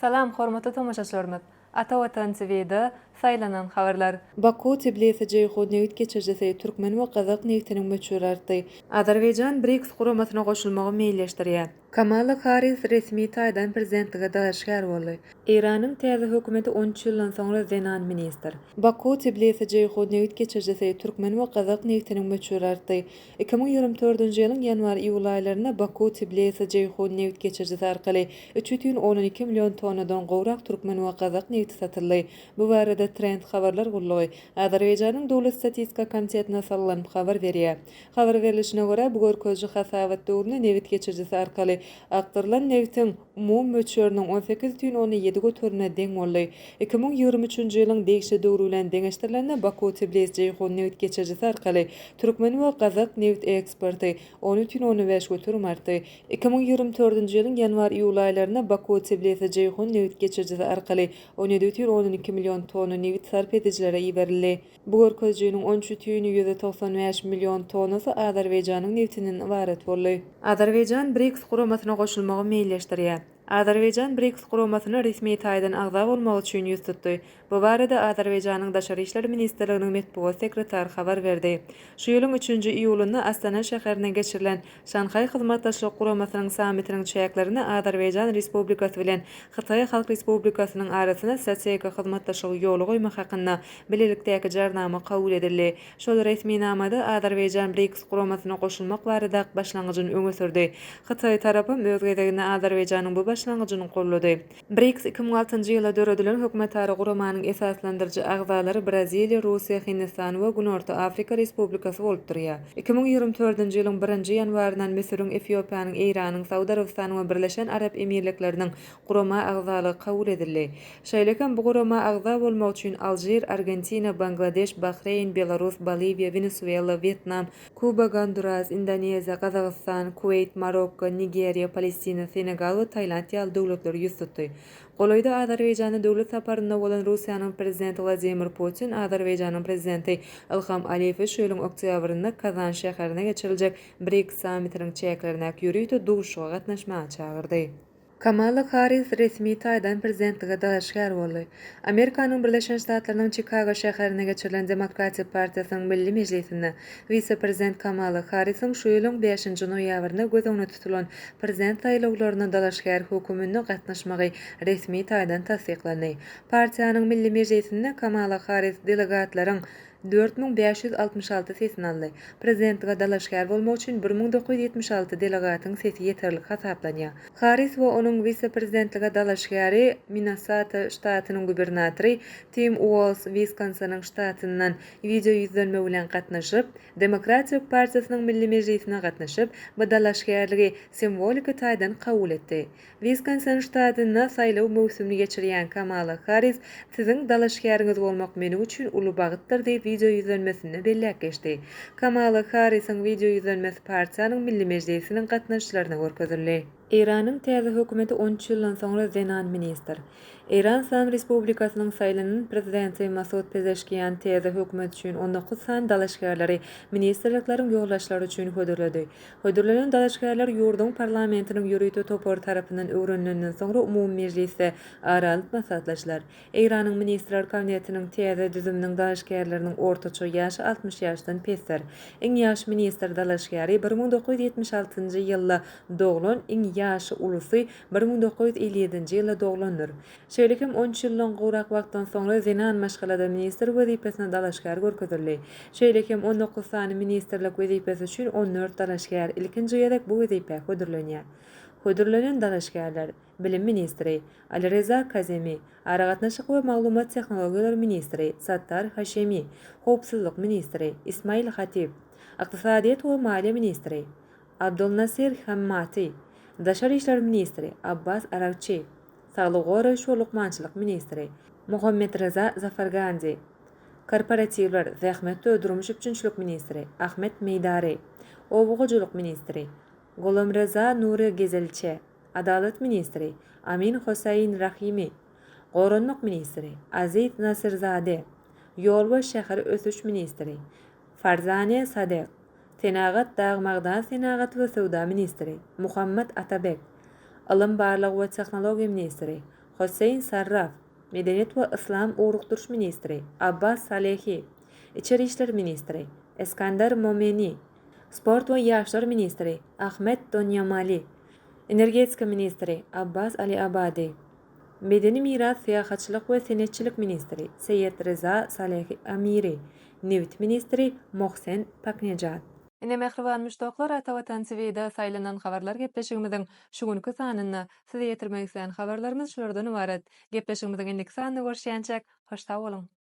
Salam hormatly tomaşaçylarymyz! Ata Watan TV-de saýlanan habarlar. Baku, Tbilisi, Jeýhun nebit geçirijisi, türkmen we gazak nebitiniň möçberi artdy. Azerbaýjan BRICS guramasyna goşulmagy meýilleşdirýär. Kamala Harris resmi taýdan prezidentlige dalaşgär boldy. Eýranyň täze hökümeti 13 ýyldan soňra zenan ministr. Baku, Tbilisi, Jeýhun nebit geçirijisi, türkmen we gazak nebitiniň möçberi artdy. 2024-nji ýylyň ýanwar-iýul aýlarynda Baku-Tbilisi-Jeýhun nebit geçirijisi arkaly 3,2 million tonnadan gowrak türkmen we gazak nebiti satyldy. Bu barada Trend habarlar gullugy Azerbaýjanyň Döwlet statistika komitetine salgylanyp habar berýär. Habar berlişine görä, bu görkeziji hasabat döwründe nebit geçirijisi arkaly akdyrylan nebitiň umumy möçberiniň 18,7 göterimine deň boldy. 2023-nji ýylyň degişli döwri bilen deňeşdirilende, Baku-Tbilisi-Jeýhun nebit geçirijisi arkaly türkmen we gazak nebit eksporty 10,5 göterim artdy. 2024-nji ýylyň ýanwar-iýul aýlarynda Baku-Tbilisi-Jeýhun nebit geçirijisi arkaly 17,2 million tonna nebit sarp edijilere iberildi. Bu görkezijiniň 13,195 million tonnasy Azerbaýjanyň nebitinden ybarat boldy. Azerbaýjan BRICS guramasyna goşulmagy meýilleşdirýär. Azerbaýjan BRICS guramasyna resmi taýdan agza bolmak üçin ýüz tutdy. Bu barada Azerbaýjanyň Daşary işler ministrliginiň metbugat sekretary habar berdi. Şu ýylyň üçünji iýulynda Astana şäherinde geçirilen Şanhaý Hyzmatdaşlyk Guramasynyň sammitiniň çäklerinde Azerbaýjan Respublikasy bilen Hytaý Halk Respublikasynyň arasynda strategik hyzmatdaşlygy ýola goýmak hakynda bilelikdäki Jarnama kabul edildi. Şol resminamada Azerbaýjan BRICS guramasyna goşulmak baradaky başlangyjyny öňe sürdi. Hytaý tarapam öz gezeginde Azerbaýjanyň bu başlangyjyny goldady. BRICS 2006-njy ýylda döredilen hökümetara guramanyň esaslandyryjy agzalary Braziliýa, Russiýa, Hindistan we Günorta Afrika Respublikasy bolup durýar. 2024-nji ýylyň birinji ýanwaryndan Müsüriň, Efiopiýanyň, Eýranyň, Saud Arabystanyň we Birleşen Arap Emirlikleriniň gurama agzalygy kabul edildi. Şeýle hem bu gurama agza bolmak üçin Alžir, Argentina, Bangladeş, Bahreýn, Belarus, Boliwiýa, Wenesuela, Wýetnam, Kuba, Gonduras, Indoneziýa, Gazagystan, Kuweýt, Marokko, Nigeriýa, Palestina, Senegal we Tailand ýaly döwletler ýüz tutdy. Golaýda Azerbaýjanda döwlet saparynda bolan Russiýanyň Prezidenti Wladimir Putin Azerbaýjanyň Prezidenti Ilham Aliýewi şu ýylyň oktýabrynda Kazan şäherinde geçiriljek BRICS sammitiniň çäklerindäki ýörite duşuşyga gatnaşmaga çagyrdy. Kamala Harris resmi taýdan prezidentlige dalaşgär boldy. Amerikanyň Birleşen Ştatlarynyň Çikago şäherinde geçirilen Demokratik partiýasynyň Milli mejlisinde wise-prezident Kamala Harrisiň şu ýylyň bäşinji noýabrynda göz öňünde tutulan prezident saýlawlaryna dalaşgär höküminde gatnaşmagy resmi taýdan tassyklandy. Partiýanyň Milli mejlisinde Kamala Harris delegatlaryň 4566 sesini aldy. Prezidentlige dalaşgär bolmak üçin 1976 delegatyň sesi ýeterlik hasaplanýar. Harris we onuň wise-prezidentlige dalaşgäri Minnesota ştatynyň gubernatory Tim Uolz Wiskonsiniň ştatyndan wideoýüzlenme bilen gatnaşyp, Demokratik partiýasynyň Milli mejlisine gatnaşyp, bu dalaşgärligi simwoliki taýdan kabul etdi. Wiskonsin ştatynda saýlaw möwsümini geçirýän Kamala Harris, Siziň dalaşgäriňiz bolmak meniň üçin uly bagtdyr diýip wideoýüzlenmesinde belläp geçdi. Kamala Harrisiň wideoýüzlenmesi partiýanyň Milli Mejlisiniň gatnaşyjylaryna görkezildi. Eýranyň täze hökümeti 13 ýyldan soňra zenan ministr. Eýran Yslam Respublikasynyň saýlanan prezidenti Masud Pezeşkian täze hökümet üçin 19 sany dalaşgärleri ministrlikleriň ýolbaşçylary üçin hödürledi. Hödürlenen dalaşgärler ýurduň parlamentiniň ýörite topary tarapyndan öwrenilenden soňra umumy mejlisde ara alyp maslahatlaşylar. Eýranyň Ministrler Kabinetiniň täze düzüminiň dalaşgärleriniň ortaça ýaşy 60 ýaşdan pesdir. Iň ýaş ministr dalaşgäri 1976-njy ýylda doglan, iň ýaşy ulusy 1957-nji ýylda doglandyr. Şeýle hem 13 ýyldan gowrak wagtdan soňra zenan maşgalada ministr wezipesine dalaşgär görkezildi. Şeýle hem 19 sany ministrlik wezipesi üçin 14 dalaşgär ilkinji gezek bu wezipä hödürlenýär. Hödürlenen dalaşgärler, bilim ministri, Alireza Kazemi, aragatnaşyk we maglumat tehnologiýalary ministri, Sattar Haşemi, howpsuzlyk ministri, Ismail Hatib, ykdysadyýet we maliýe ministri, Abdolnasir Hemmati, daşary işler ministri, Abbas Aragçi, Saglygy goraýyş we lukmançylyk ministri Muhammetreza Zafargandi, Korporatiwler, zähmet we durmuş üpjünçilik ministri Ahmet Meýdari, Oba hojalyk ministri Golamreza Nuri Gezelçe, Adalat ministri Amin Hosein Rahimi, Goranmak ministri Aziz Nasirzade, Ýol we şäher ösüş ministri Farzane Sadek, Senagat, dag-magdan senagaty we söwda ministri Muhammad Atabek, Ylym-barlag we tehnologiýa ministri. Hossein Sarraf, Medeniýet we yslam ugrukdyryş ministri Abbas Salehi, Içeri işler ministri Eskandar Momeni, Sport we ýaşlar ministri Ahmed Donýamali, Energetika ministri Abbas Ali Abadi, Medeni miras, syýahatçylyk we senetçilik ministri Seýed Reza Salehi Amiri, Nebit ministri Mohsen Paknejad. Ine mähriban muşdaklar Ata Watan TVda saýlanan habarlar gepleşigimiziň şu günki sanynda size ýetirmek islän habarlarymyz şulardan ybarat. Gepleşigimiziň indiki sanynda görüşýänçäk hoş sag boluň!